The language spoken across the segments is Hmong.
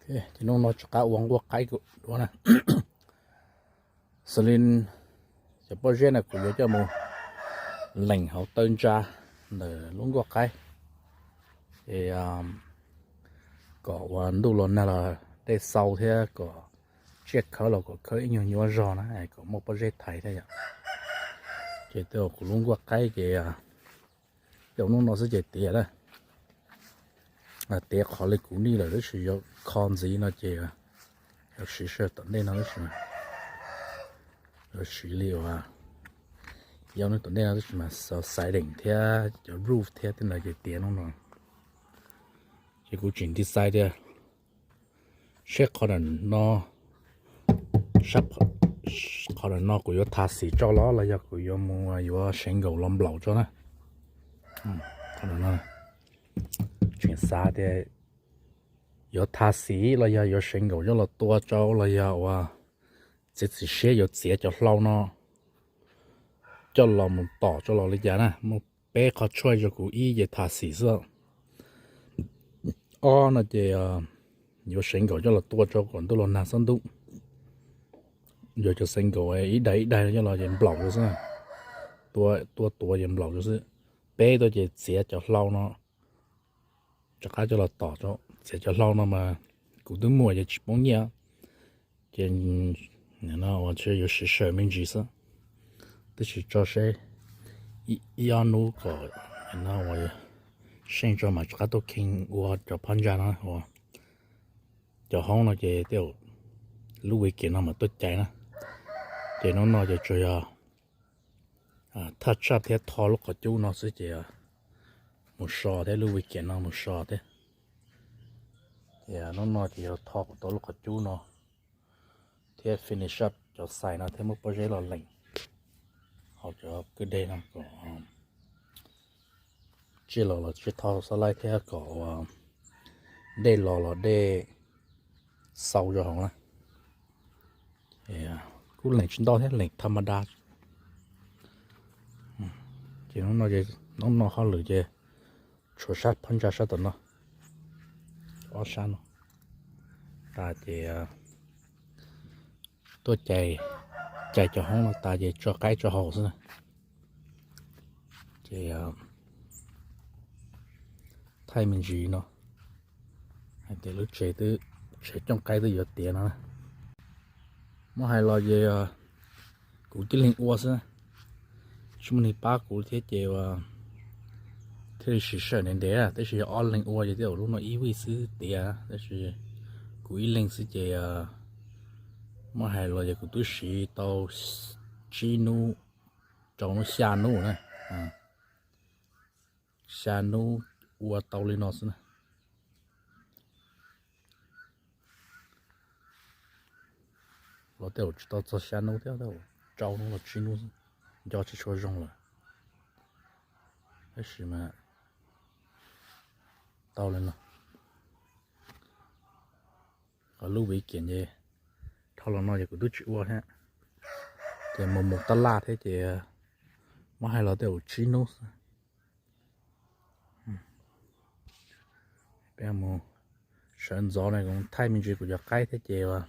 Ces hnub no rov qab ua nkuaj qaib dua na. Xws li cov pob zeb no kuv yuav coj mus leem hauv taw ntsa ntawm lub nkuaj qaib, es kom ua ntuj los nag los dej xau thiab kom tsiaj khawb los kom khawb ib nyuag nyuaj zog na, kom muaj pob zeb thaiv thiab yom. Ces tej uas kuv lub nkuaj qaib ces tej uas hnub no xwb ces tiav na. Tiav qhov li kuv nij lawm tab sis yuav kho ntxiv no ces yuav siv sawv tom ntej no tab sis, yuav siv li uas yog nws tom ntej no tab sis mas xav xaiv deem thiab cov roof thiab tej ntawd ces tiav hnub no. Ces kuv tseem decide tias seb qhov ram no, sab qhov ram no kuv yuav tha xim tso los los yog kuv yuav mus yuav shingle los nplaum tso na. Qhov ram no tseem xav tias yuav tha xim los yog yuav shingle coj los tua tso los yog ua txiav txim siab yuav txiav cov hlau no coj los mus tom tso los li cas na. Muaj peb qhov choice rau kuv, ib ces tha xim xwb, ob no ces yuav shingle coj los tua tso kom ntuj los nag xob ntub. Yuav cov shingle ib daim ib daim coj los ces nplaum rau xwb, tua tuav ces nplaum rau xwb. Peb tuaj ces txiav cov hlau no rov qab coj los tom tso. Txiav cov hlau no mas kuv twb muaj ces tsis poob nyiaj, ces no yuav siv sawv me ntsis xwb. Tab sis tso seb ib ob hnub kom no ua seej tso mas rov qab tuaj kheej ua cov phab ntsa no ua cov hoob no ces tej zaum lub weekend no mas tuaj cais na. Ces hnub no ces tsuas yog thaj tsaj thiab tho lub qhov cub no xwb ces mus so thiab, lub weekend no mus so thiab. Ces hnub no ces yuav tho kom tau lub qhov cub no thiab finish up cov xais no thiab muab pob zeb los leem hauv cov kwj deg no kom tsiaj los los tsiaj thauj xab laij thiab kom ua dej los los dej xau rau hauv na. Kuj leem tsis ntau thiab, leem tha ma da. Ces hnub no ces hnub no hauj lwm ces tshuav sab phab ntsa sab tom no, ob sab no tas ces tuaj cais, cais cov hoob no tas ces tso qaib tso haus xwb na. Ces thaij me ntsis no hais tias lub tsev twb, tsev cooj qaib twb yuav tiav no na. Muab hais los ces kuv tib leeg ua xwb, tsis muaj neeg pab kuv thiab ces ua thiaj li siv sij hawm ntev ntev, tab sis yog ob leeg ua ces tej zaum lub no ib vij xwb tiav, tab sis kuv ib leeg xwb ces muab hais los ces kuv twb siv tau tsib hnub, rau hnub xya hnub na. Xya hnub ua tau li no xwb na. Los tej zaum tsis tau txog xya hnub thiab, tej zaum rau hnub los tsib hnub xwb, nco tsis tshua zoo lawm. Tab sis mas tau li no. Qhov lub weekend ces dhau los no ces kuv twb tsis ua thiab, ces mus mus tab laj thiab ces muab hais los tej zaum tsib hnub xwb. Peb mus sawv ntxov no kuv thaij me ntsis kuv cov qaib thiab ces ua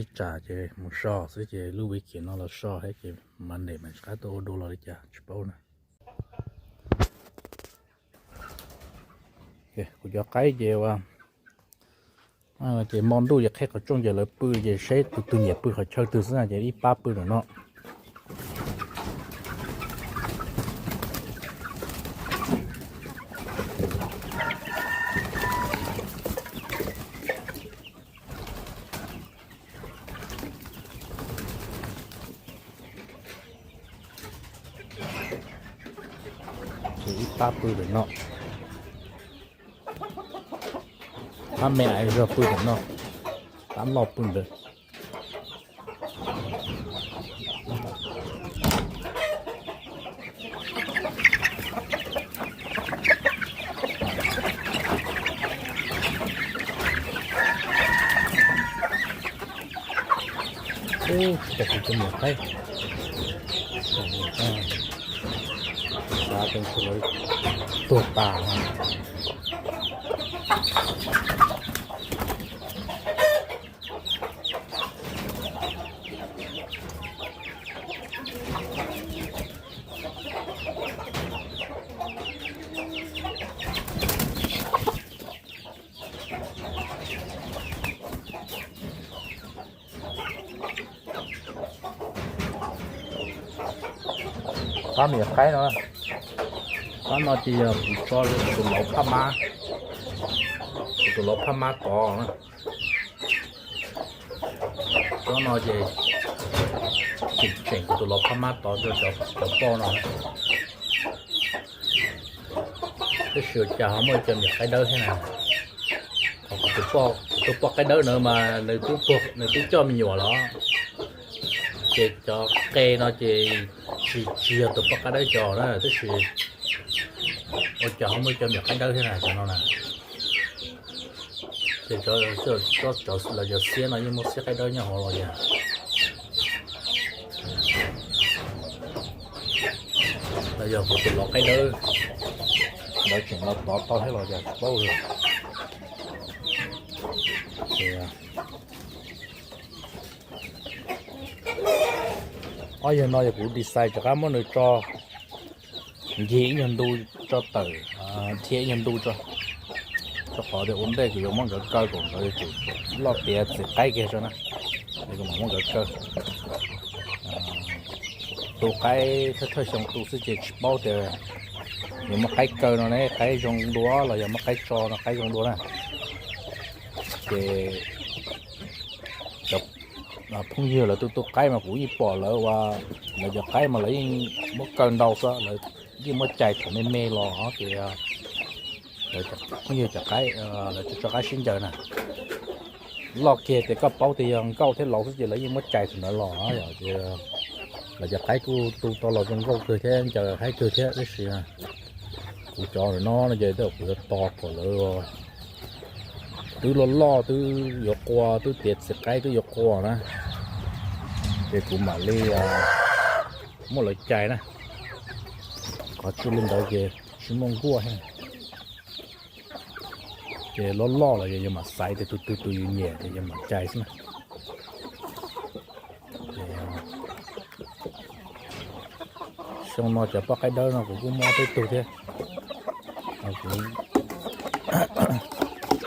ib tsam ces mus so xwb ces lub weekend no los so thiab ces Monday mas rov qab tuaj ua dua los li cas tsis paub na. Kuv cov qaib ces ua ces hmo ntuj ces qhib qhov rooj ces lawv pw ces seb tus twg nyiam pw qhov chaw twg xwb na ces ib pab pw ntawm no. Ces ib pab pw ntawm no. Pab me ais zog pw ntawm no, pab loj pw ntawd. Ub, tsis tau kuv cov niam qaib, xav tau lawv tuag tas no. Pab me nyuam qaib no, pab no ces yog kuv tso kuv tus lauv phaj mab, kuv tus lauv phaj mab tod na. Tsob no ces tseem tseem kuv tus lauv phaj mab tod rau cov poj no. Tab sis ua cas ho muaj cov me nyuam qaib dawb thiab na? Kuv tus poj qaib dawb no mas nws twb coj me nyuam los, ces cov qe no ces tsis tsis yog tus poj qaib dawb cov na, tab sis ua cas ho muaj cov me nyuam qaib dawb thiab na cov no na? Ces los cov xiab no yeej muaj xiab qaib dawb nyob hauv los yog, los yog kuv tus lauv qaib dawb ntawd tseem los tod tau thiab los yog tsis paub li. Ob yawg no yog kuv design rov qab muab nws tso ncig ib nyuag ntu, tso tawm dhia ib nyuag ntu tso, rau qhov tias ua ntej kuv yuav muab nkawd kaw kom nkawd yuav tsum loj tiav txiv qaib kiag tso na. Es kuv mam muab nkawd kaw. Tu qaib thawj thawj xyoo tu xwb ces tsis paub tias yuav muaj qaib kaw no ne, qaib zoo dua los yog muaj qaib tso no qaib zoo dua na. Ces cov phooj ywg lawv tu tu qaib mas kuv yeej pom lawv ua, lawv cov qaib mas lawv yeej muab kaw ntau xwb, lawv yeej muab cais thaum me me los ces lawv phooj ywg cov qaib, lawv tso qaib sib ncaws na. Loj kiag tias koj paub tias yog nkauj thiab laus xwb ces lawv yeej muab cais thaum ntawd los. Lawv cov qaib kuj tu tau los zoo nkauj kawg thiab ncaws haib kawg thiab tab sis kuv cov no no ces tej zaum kuv yuav tos kom lawv twb loj loj twb yuav qua, twb tiav txiv qaib twb yuav qua na, ces kuv mam li muab lawv cais na. Qhov tsis li ntawd ces tsis muaj nkuaj thiab. Ces loj loj los yog yus mam xaiv tias tus twg tus yus nyiam ces yus mam cais xwb na. Xyoo no cov poj qaib dawb no kuv kuj muab ob peb tug thiab. Kuv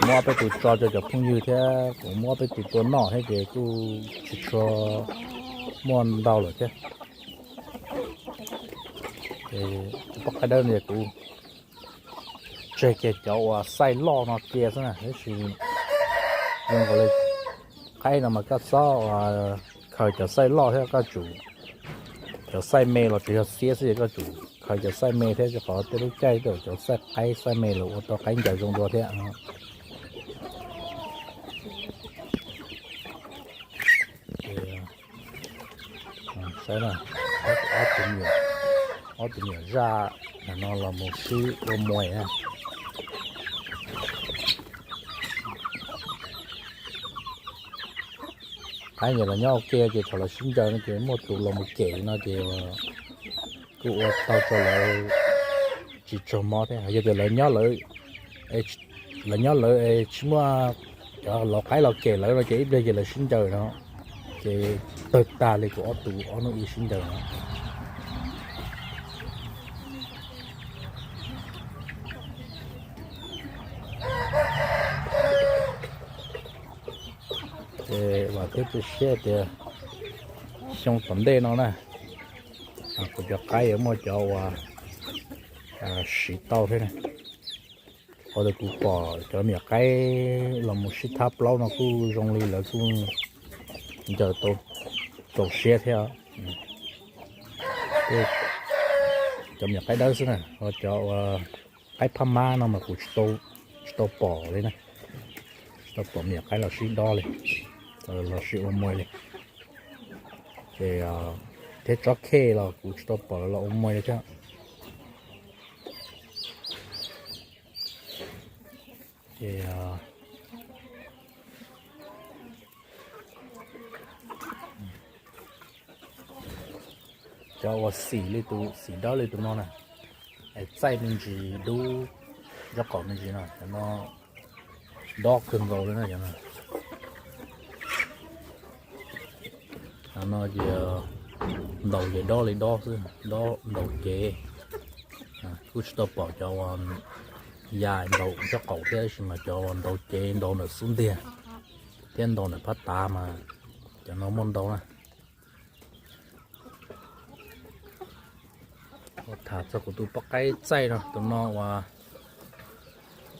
muab ob peb tug tso rau cov phooj ywg thiab kuv muab ob peb tug tua noj thiab ces kuj tsis tshua muaj ntau lawm thiab. Cov poj qaib dawb no kuv tseg kiag cov uas xaij loj no cia xwb na, tab sis zoo nkaus li qaib no mas koj txhob khaws cov xaij loj thiab, koj tsum, cov xaij me los tsuas yog xiab xwb, koj tsum khaws cov xaij me thiab, rau qhov tej lub caij tej zaum cov xaij qaib xaij me los ua tau qaib ncaws zoo dua thiab. Saib na, ob tug me nyuam, ob tug me nyuam zaj no los mus sib ua muag na. Qaib nyuam los nyob ua ke ces thaum lawv sib ncaws no ces muaj tus los mus kem no ces kuj ua tau rau lawv tsis tsaug mob thiab. Yog tias lawv nyob lawv, lawv nyob lawv es tsis muaj cov laus qaib los kem lawv no ces ib pliag ces lawv sib ncaws no ces tawg tag li kuv ob tug ob hnub ib sib ncaws no. Ces vam thiab cia siab tias xyoo tom ntej no na, kuv cov qaib yuav muaj cov uas siv tau thiab na. Qhov tias kuv pom cov me nyuam qaib los mus sib thab plaub no kuj zoo li lawv kuj ncaws tau siab thiab. Cov me nyuam qaib dawb xwb na, ho cov uas qaib phab mab no mas kuv tsis tau pom li na, tsis tau pom me nyuam qaib los sib dob li, los sib ua muag li. Ces thiab tsob khej los kuv tsis tau pom lawv los ua muag li thiab. Ces cov uas xim li tus, xim dawb li tus no na, es txaij me ntsis dub, nraub qaum me ntsis no, cov no dob kawg nkaus li na cov no. No ces ntaus ces dob li dob xwb, dob ntaus cev. Kuj tsis tau pom cov uas ya ntaus nraub qaum thiab, tab sis mas cov uas ntaus cev ntaus ntawm xub ntiag thiab ntaus ntawm phab tav mas cov no muaj ntau na. Tham txog kuv tus poj qaib txaij no, tus no uas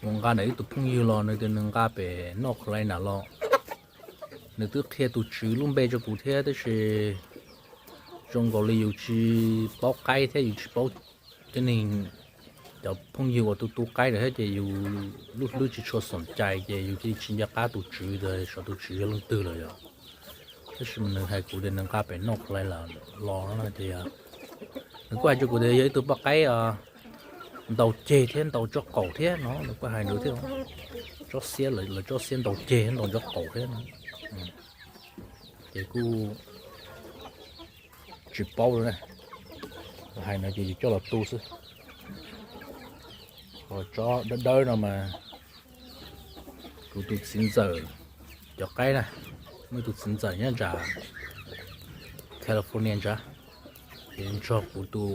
mus nqa ntawm ib tug phooj ywg los, nws tias nws nqa pem North Carolina los. Nws twb qhia tus tswv lub npe rau kuv thiab, tab sis zoo nkaus li yus tsis paub qaib thiab yus tsis paub tib neeg cov phooj ywg uas tu tu qaib lawm thiab, ces yus lub hlwb tsis tshua xoom cai, ces yus cia li tsis nco qab tus tswv tias xyov tus tswv yog leej twg lawm yom. Tab sis mas nws hais kuv tias nws nqa pem North Carolina los no ces nws kuj hais rau kuv tias yog ib tug poj qaib ntaus ceg thiab ntaus tsob qaum thiab no, nws kuj hais nws thiab, tsob xiab, lawv tsob xiab ntaus ceg thiab ntaus tsob qaum thiab no. Ces kuj tsis paub na, hais no ces yus coj los tu xwb. Ho tsob dawb dawb no mas kuv tus txiv ntxawm cov qaib na, muaj ib tug txiv ntxawm nyob nram California ntag, ces nrog kuv tus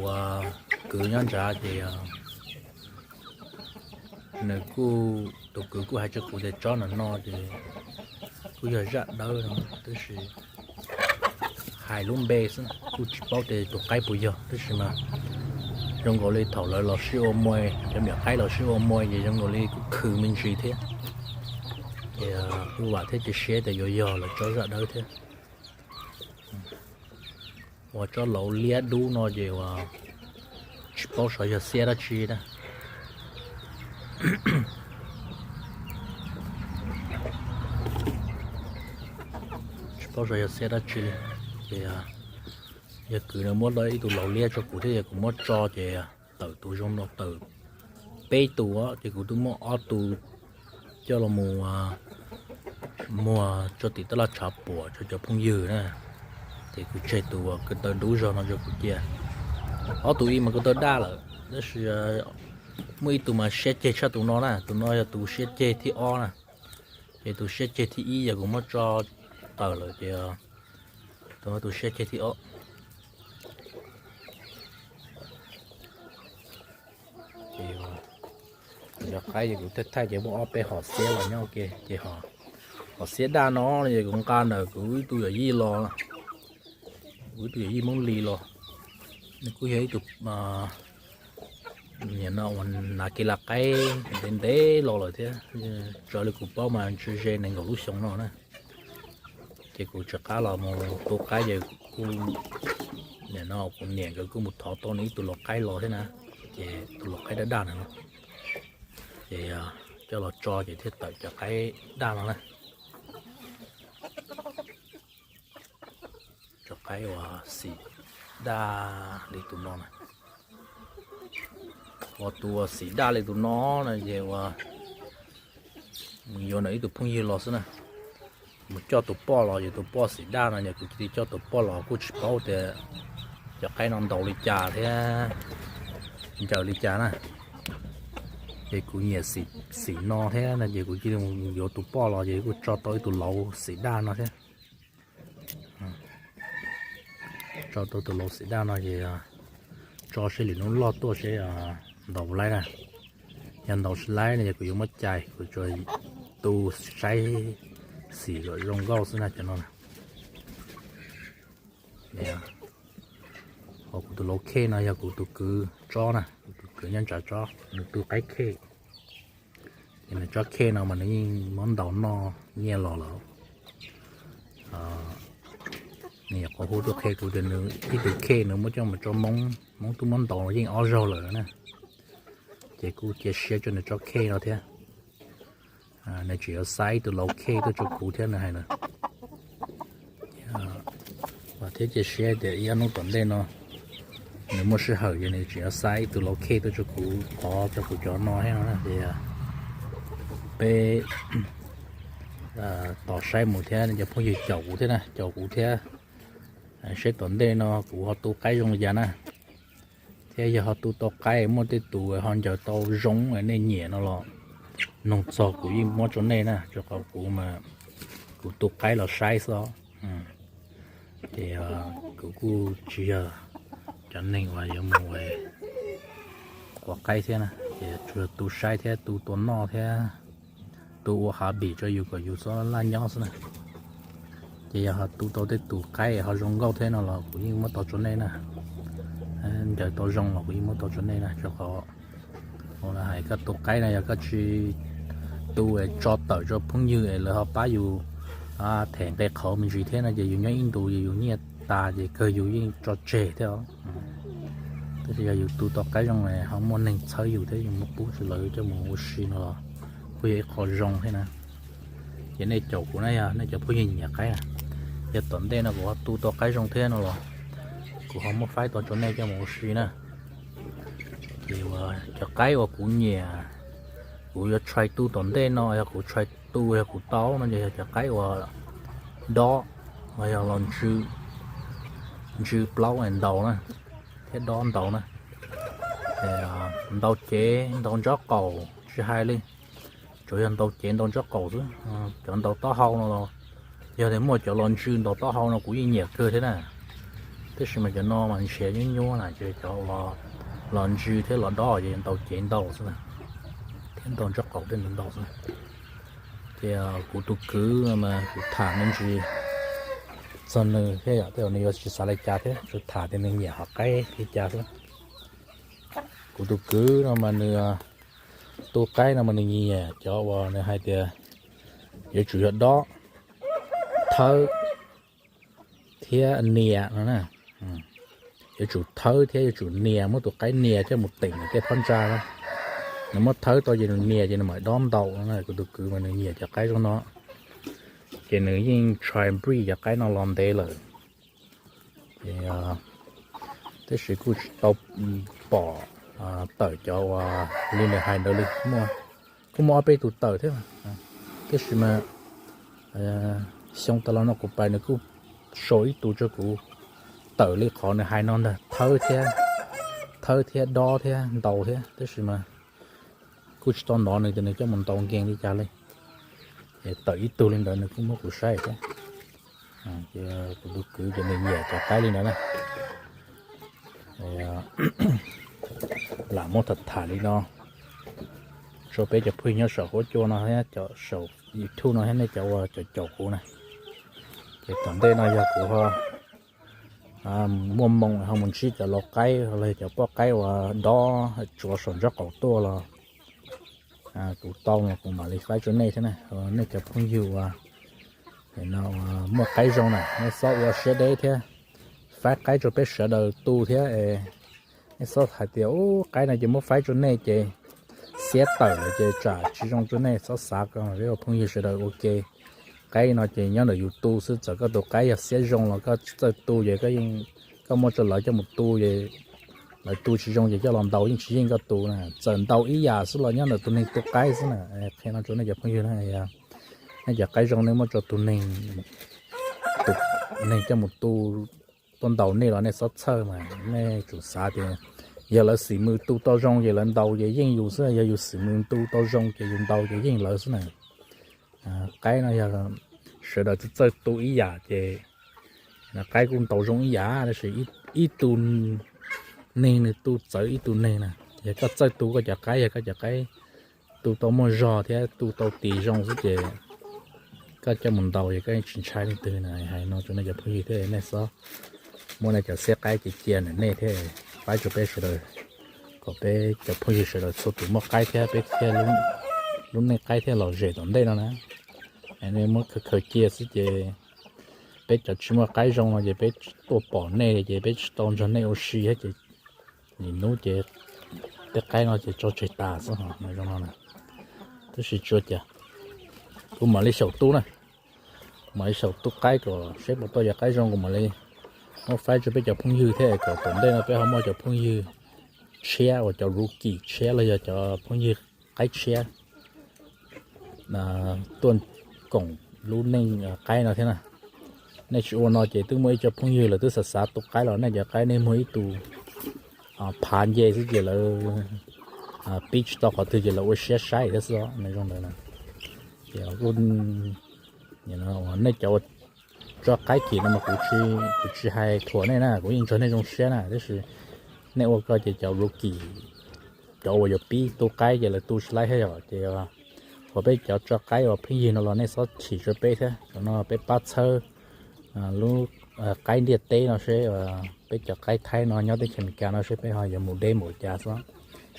kwv nyob nrad ces nws kuj, tus kwv kuj hais rau kuv tias tsob no no ces kuj yog zaj dawb no, tab sis hais lub npe xwb kuj tsis paub tias tus qaib puas yog, tab sis mas zoo nkaus li thaum lawv los sib ua muag, cov me nyuam qaib los sib ua muag ces zoo nkaus li kuj khwv me ntsis thiab. Ces kuj vam thiab cia siab tias yuav yog lawv tsob zaj dawb thiab. Ua tsob laus liab dub no ces uas tsis paub xyov yog xiab dab tsi na. Tsis paub xyov yog xiab dab tsi li. Ces yog kwv nws muab ib tug laus liab rau kuv thiab, yog kuv muab tso ces tawm tus zoo no tawm peb tus, ces kuv twb muab ob tus coj los mus muag tso tim taj laj tshav puam rau cov phooj ywg na. Ces kuv tseg tus uas ko taw dub zog no rau kuv cia. Ob tus ib mas ko taw daj lawm, tab sis muaj ib tug mas siab ceg tshaj tus no na, tus no yog tus siab ceg thib ob na. Ces tus siab ceg thib ib yog kuv muab tso tawm lawm ces tus no tus siab ceg thib ob. Ces cov qaib ces kuv thaij thaij ces muaj ob peb hom xiab los nyob ua ke. Ces hom xiab daj no ces kuv nqa ntawm kuv ib tug yawm yij los, kuv ib tug yawm yij Hmoob Lis los. Nws kuj yog ib tug nim no uas hnav kev la qaib ntev ntev los lawm thiab, raws li kuv paub mas ntshe ze nees nkaum lub xyoo no na. Ces kuv rov qab los mus tu qaib ces kuj, nim no kuv niam nkawd kuj mus thov tau nws ib tug laus qaib los thiab na, ces tus laus qaib daj daj na no, ces coj los tso ces thiaj tawm cov qaib daj no na. Cov qaib uas xim daj li tus no na, uas tus uas xim daj li tus no na ces uas mus yuav ntawm ib tug phooj ywg los xwb na. Mus coj tus poj los, yog tus poj xim daj no ces kuv cia li coj tus poj los, kuj tsis paub tias cov qaib no ntaus li cas thiab ncaws li cas na. Ces kuv nyiam xim no thiab no ces kuv cia li mus yuav tus poj los ces kuj tso tau ib tug laus xim daj no thiab. Tso tau tus laus xim daj no ces tso seb lwm hnub loj tuaj seb ntaus laib na. Yog ntaus tsis laib no ces kuv yuav muab cais, kuv tsuas tu saib xim kom zoo nkauj xwb na cov no na. Ho kuv tus laus khej no yog kuv tus kwv tsob na, kuv tus kwv nyob ntshav tsob, nws tu qaib khej. Ces nws tsob khej no mas nws yeej muab ntaus noj nyiaj los lawm. Nws nyuam qhuav hu tuaj qhia kuv tias nws ib tug khej nws muab coj mus tso Hmoob, Hmoob twb muab ntaus yeej ob zaug lawm na. Ces kuj cia siab rau nws tsob khej no thiab. Nws tseem yuav xa ib tug laus khej tuaj rau kuv thiab nws hais na. Vam thiab cia siab tias ib ob hnub tom ntej no nws muaj sij hawm ces nws tseem yuav xa ib tug laus khej tuaj rau kuv thov rau kuv cov no thiab no na. Ces peb tos saib mus thiab, cov phooj ywg caum kuv thiab na, caum kuv thiab, saib tom ntej no kuv ho tu qaib zoo li cas na. Thiab yog ho tu tau qaib, muaj tej tus ho ncaws tau zoo nej nyiam no los noog txog kuv yeej muab rau nej na, rau qhov kuv mas kuv tu qaib los saib xwb. Ces kuv kuj tsis yog cov neeg uas yuav mus quav qaib thiab na, ces tsuas yog tu saib thiab tu tua noj thiab tu ua hobby rau yus kom yus txhob laj nyob xwb na. Ces yog ho tu tau tej tus qaib ho zoo nkauj thiab no los kuv yeej muab tau rau nej na. Ncaws tau zoo los kuv yeej muab tau rau nej na, rau qhov ua hais koj tu qaib no yog koj tsis tu es tso tawm rau phooj ywg es lawv ho pab yus them nqe qhauv me ntsis thiab no ces yus nyob ib ntus ces yus nyiaj tas ces kawg yus yeej tso tseg thiab os. Tab sis yog yus tu tau qaib zoo ho muaj neeg txhawb yus thiab yus muab pub rau lawv coj mus ua si no los kuj yog ib qho zoo thiab na. Ces nej caum kuv na, yog nej cov phooj ywg nyiam qaib na, yog tom ntej no kuv ho tu tau qaib zoo thiab no los kuv ho muab faib tau rau nej coj mus ua si na. Ces cov qaib uas kuv nyiam, kuv yuav try tu tom ntej no, yog kuv try tu yog kuv tau no ces yog cov qaib uas dob, los yog los ntsw, ntsw plaub ntaus na, thiab dob ntaus na. Ntaus cev ntaus ntsob qaum tsis hais li, tsuas yog ntaus cev ntaus ntsob qaum xwb. Cov ntaus taub hau no los, yog tias muaj cov los ntsw ntaus taub hau no kuv yeej nyiam kawg thiab na. Tab sis mas cov no mas ntshiav nyuab nyuab na, ces cov los ntsw thiab los dob ces ntaus cev ntaus xwb na, thiab ntaus ntsob qaum tej ntaus ntaus xwb. Ces kuv tus kwv no mas kuv tham me ntsis txog nws thiab yom, tej zaum nws yuav tsis xav li cas thiab, tsuas tham tias nws nyiam hom qaib li cas xwb. Kuv tus kwv no mas nws tu qaib no mas nws nyiam cov uas nws hais tias yuav tsum yog dob, thawb thiab nias no na. Yuav tsum thawb thiab yuav tsum nias, muab tus qaib nias coj mus teem tej phab ntsa na. Nws muab thawb tau ces nws nias ces nws mam dob ntaus no na. Kuv tus kwv mas nws nyiam cov qaib zoo no, ces nws yeej try breed cov qaib no los ntev lawm. Ces tab sis kuj tsis tau pom tawm cov uas li nws hais ntawd li. Kuj muaj ob peb tus tawm thiab, tab sis mas xyoo tas los no kuv pais nws kuj show ib tug rau kuv tawm li qhov nws hais no ntag, thawb thiab, thawb thiab dob thiab ntaus thiab, tab sis mas kuj tsis tau hnov nws tias nws coj mus ntaus nkees li cas li. Tawm ib tug li ntawd nws kuj muab kuv saib thiab. Ces kuv tus kwv ces nws nyiam cov qaib li ntawd na. Lam muab tham tham li no rau peb cov phooj ywg nyob saum huab cua no thiab saum YouTube no thiab nej cov uas caum caum kuv na. Ces tom ntej no yog kuv ho muaj moo ho mus ntsib cov lau qaib los cov poj qaib uas dob tsuav saum ntsob qaum tuaj los kuv tau los kuv mam li faib rau nej thiab na. Nej cov phooj ywg uas muaj qaib zoo na nej txhob ua siab deb thiab, faib qaib rau peb sawv daws tu thiab. Nej txhob hais tias ub qaib no ces muab faib rau nej ces xiab tawm lawm ces tsam tsis zoo rau nej, txhob xav ko. Peb ua phooj ywg sawv daws ua ke, qaib no ces nyob ntawm yus tu xwb, txawm koj tus qaib yog xiab zoo los koj tsis txawj tu ces koj yeej, koj muab rau lawv coj mus tu ces lawv tu tsis zoo ces coj los ntaus yeej tsis yeej koj tu na. Txawm ntaus ib yam xwb los nyob ntawm tus neeg tu qaib xwb na. Qhia no rau nej cov phooj ywg na, nej cov qaib zoo nej muab rau tus neeg, tus neeg coj mus tu, tuaj ntaus nej los nej txhob txhawj mas nej tsum xav tias yog lawv xim mws tu tau zoo ces lawv ntaus ces yeej yus xwb, yog yus xim mws tu tau zoo ces yus ntaus ces yeej lawv xwb na. Qaib no yog sawv daws txawj txawj tu ib yam ces qaib kuj ntaus zoo ib yam, tab sis ib tug neeg nws tu txawv ib tug neeg na. Yog koj txawj tu koj cov qaib, yog koj cov qaib tu tau muaj zog thiab tu tau tis zoo xwb ces koj coj mus ntaus ces koj yeej tsis ntshai leej twg na. Hais no rau nej cov phooj ywg thiab nej txhob muab nej cov xiab qaib cia cia ntawm nej thiab, faib rau peb sawv daws, kom peb cov phooj ywg sawv daws txhua tus muaj qaib thiab peb thiaj lub neej qaib thiaj lom zem tom ntej no na. Nej muab khaws khaws cia xwb ces peb cov tsis muaj qaib zoo no ces peb tuaj pom nej ces peb tsis tau nrog nej ua si thiab ces nim hnub ces tej qaib no ces tso tseg tas xwb ho zoo no na. Tab sis tsis ua cas, kuv mam li xyaum tu na, mam li xyaum tu qaib kom seb puas tau cov qaib zoo, kuv mam li muab faib rau peb cov phooj ywg thiab kom tom ntej no peb ho muaj cov phooj ywg tshiab uas cov rookie tshiab los yog cov phooj ywg qaib tshiab tuaj koom lub neej qaib no thiab na. Nej tsis ua no ces twb muaj ib co phooj ywg lawv twb xav xav tu qaib los nej cov qaib nej muag ib tug phav nce xwb ces lawv pib tsis tau qhov twg ces lawv ua siab saib thiab xwb os, zoo ntawd na. Ces kuj, nej cov ua tso qaib kim no mas kuv tsis hais thuam nej na, kuv yeej nrog nej zoo siab na, tab sis nej ua ko ces cov rookie, cov uas yuav pib tu qaib ces lawv tu tsis laib thiab yom, ces uas peb cov tso qaib uas phooj ywg no los nej txhob chim rau peb thiab, cov no peb pab txhawb lub qaib ntiaj teb no seb, peb cov qaib Thaib no nyob teb chaws Amelikas no seb peb ho yuav mus deb mus cas xwb.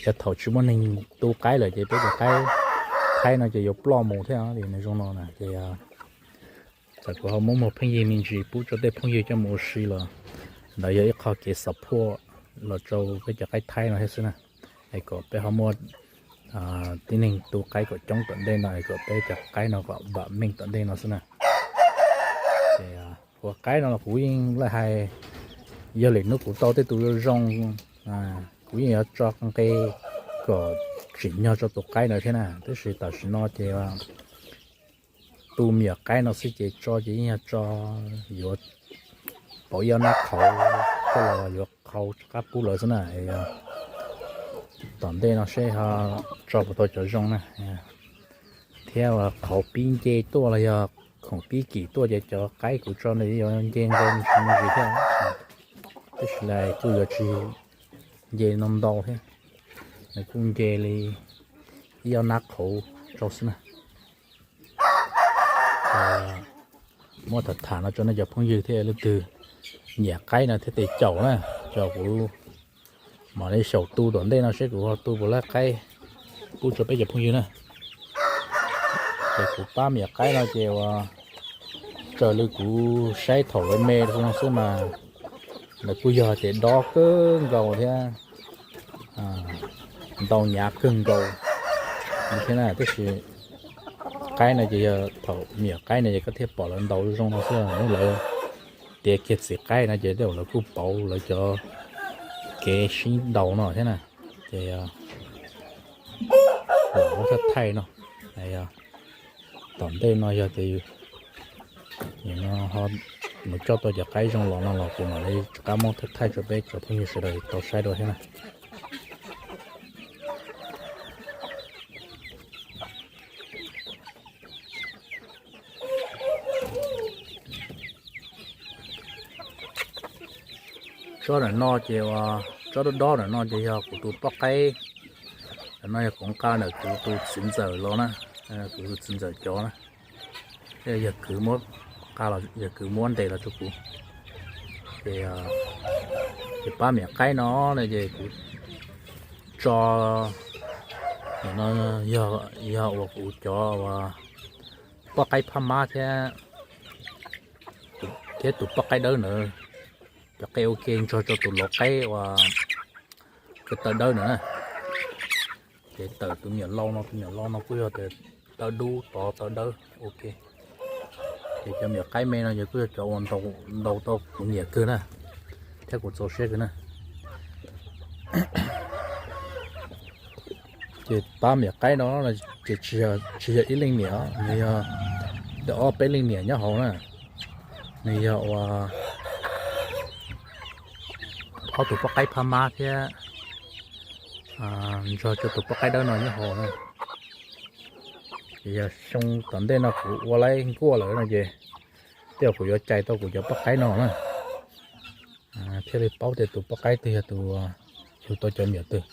Yog thaum tsis muaj neeg tu qaib lawm ces peb cov qaib Thaib no ces yuav ploj mus thiab. Li nws zoo no na ces txawm kuv ho muab muag pheej yig me ntsis pub rau tej phooj ywg coj mus ua si los ntawd yog ib qho kev support los rau peb cov qaib Thaib no thiab xwb na. Es kom peb ho muaj tib neeg tu qaib kom coob tom ntej no es kom peb cov qaib no kom vam meej tom ntej no xwb na. Ces ua qaib no los kuv yeej hais, yog lwm hnub kuv tau tej tus zoo zoo, kuv yeej yuav tso nqe kom tsim nyog rau tus qaib ntawd thiab na. Tab sis tam sim no ces tu me nyuam qaib no xwb ces tso ces yeej yog tso yuav pauv ib ob nab qhauv coj los yuav qhau rov qab pub lawv xwb na. Tom ntej no seb ho tso puas tau cov zoo na, thiab qhauv pib nce tuaj los yog khoom pib kim tuaj ces cov qaib kuv tso ntawd yuav nce ntau me ntsis thiab. Tab sis lawv kuj yuav tsis nce no ntau thiab, nws kuj nce li ib ob nab qhauv rau xwb na. Muab tham tham no rau nej cov phooj ywg thiab leej twg nyiam qaib no thiab tes caum na, ces kuv mam li xyaum tu tom ntej no seb kuv ho tu puas laib qaib pub rau peb cov phooj ywg na. Ces kuv pab me nyuam qaib no ces uas raws li kuv saib thaum lawv me no xwb mas lawv kuj yog tias dob kawg nkaus thiab ntau hnyav kawg nkaus thiab na. Tab sis qaib no ces yog thaum me nyuam qaib no ces koj thiaj pom lawv ntaus zoo no xwb. Hnub lawv tiav kiag txiv qaib no ces tej zaum lawv kuj pauv lawv cov kev sib ntaus no thiab na. Ces muab thawj thaij no, tom ntej no yog tias coj tau cov qaib zoo los no los kuv mam li rov qab muab thawj thaij rau peb cov phooj ywg sawv daws tau saib dua thiab na. Tsob ntawm no ces uas tsob dob dob ntawm no ces yog kuv tus poj qaib, ntawm no yog kuv nqa ntawm kuv tus txiv ntxawm los na, kuv tus txiv ntxawm cov na. Yawg kwv muab nqa los, yawg kwv muab ntes los rau kuv. Ces, ces pab me nyuam qaib no no ces kuv tso, no yog uas kuv cov uas poj qaib phab mab thiab, thiab tus poj qaib dawb ntawd, cov qe ua ke nrog rau tus lau qaib uas ko taw dawb ntawd na. Ces tawm tus me nyuam lau no, tus me nyuam lau no kuj yog tias taw dub tod taw dawb ua ke. Ces cov me nyuam qaib me no ces kuj yog cov uas ntaus tau kuv nyiam kawg na, thiab kuv txaus siab kawg na. Ces pab me nyuam qaib no ces tsis yog ib leej niam, nws yog ob peb leej niam nyob hauv na. Nws yog uas ob tug poj qaib phab mab thiab nrog rau tus poj qaib dawb no nyob hauv na. Ces yog xyoo tom ntej no kuv ua laib nkuaj lawm no ces tej zaum kuv yuav cais tau kuv cov poj qaib no na, thiaj li paub tias tus poj qaib twg yog tus yug tau cov me nyuam twg.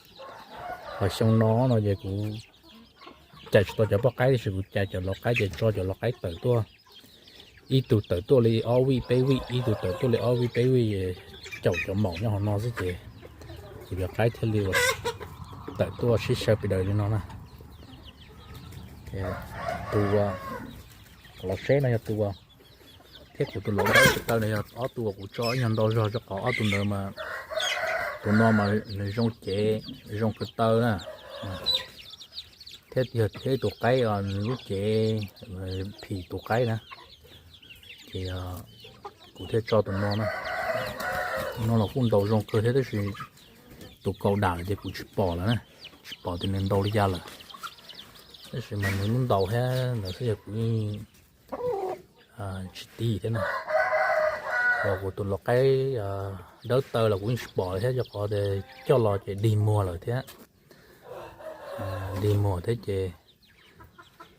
Ho xyoo no no ces kuv cais tsis tau cov poj qaib tiam sis kuv cais cov lau qaib ces tso cov lau qaib tawm tuaj, ib tug tawm tuaj li ob vij peb vij, ib tug tawm tuaj li ob vij peb vij, caum cov maum nyob hauv no xwb ces kuv cov qaib thiaj li uas tawm tuaj sib xyaw pes daws li no na. Tus uas los seb no yog tus uas, thiab kuv tus lau qaib taw no yog ob tug uas kuv tso ib nyuag ntau zog rau qhov ob tug ntawd mas, tus no mas nws zoo cev, zoo ko taw na, thiab yog thiab tus qaib nws lub cev phim tus qaib na. Ces kuv thiaj tso tus no na. Tus no los kuj ntaus zoo kawg thiab tab sis tus kaus dam lawm ces kuv tsis pom lawm na, tsis pom tias nws ntaus li cas lawm. Tab sis mas nws lub ntaus thiab ntawd xwb yog kuv yeej tsis tib thiab na. Ho kuv tus lau qaib dawb taw los kuv yeej tsis pom lawm thiab rau qhov tias coj los ces dig muag lawm thiab, dig muag thiab ces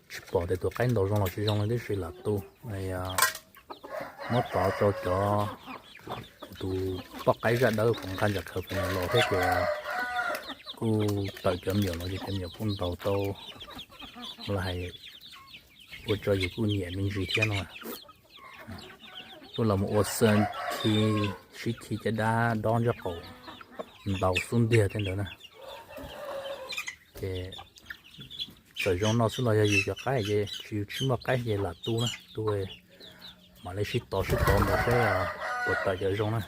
tsis pom tias tus qaib ntaus zoo los tsis zoo li tib si lam tu. Muab tov rau cov, kuv tus poj qaib zaj dawb kuv nqa ntawm khawv pes los thiab ces kuj tawm cov me nyuam los ces cov me nyuam kuj ntaus tau, los hais ua rau yus kuj nyiam me ntsis thiab no. Tuaj los mus ua xaw khi, sib khi caj dab dob ntsaj qaum ntaus xub ntiag tej ntawd na. Ces txawm zoo no xwb los yog yus cov qaib ces tsis, tsis muaj qaib ces lam tu na, tu mam li sib tov sib tov mus seb puas tawm cov zoo na.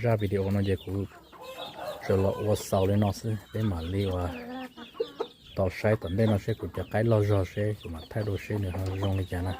Zaj video no ces kuv tsuas los ua xaus li no xwb, peb mam li ua tau saib tom ntej no seb kuv cov qaib loj zog seb kuv mam thaij dua seb nws ho zoo li cas na.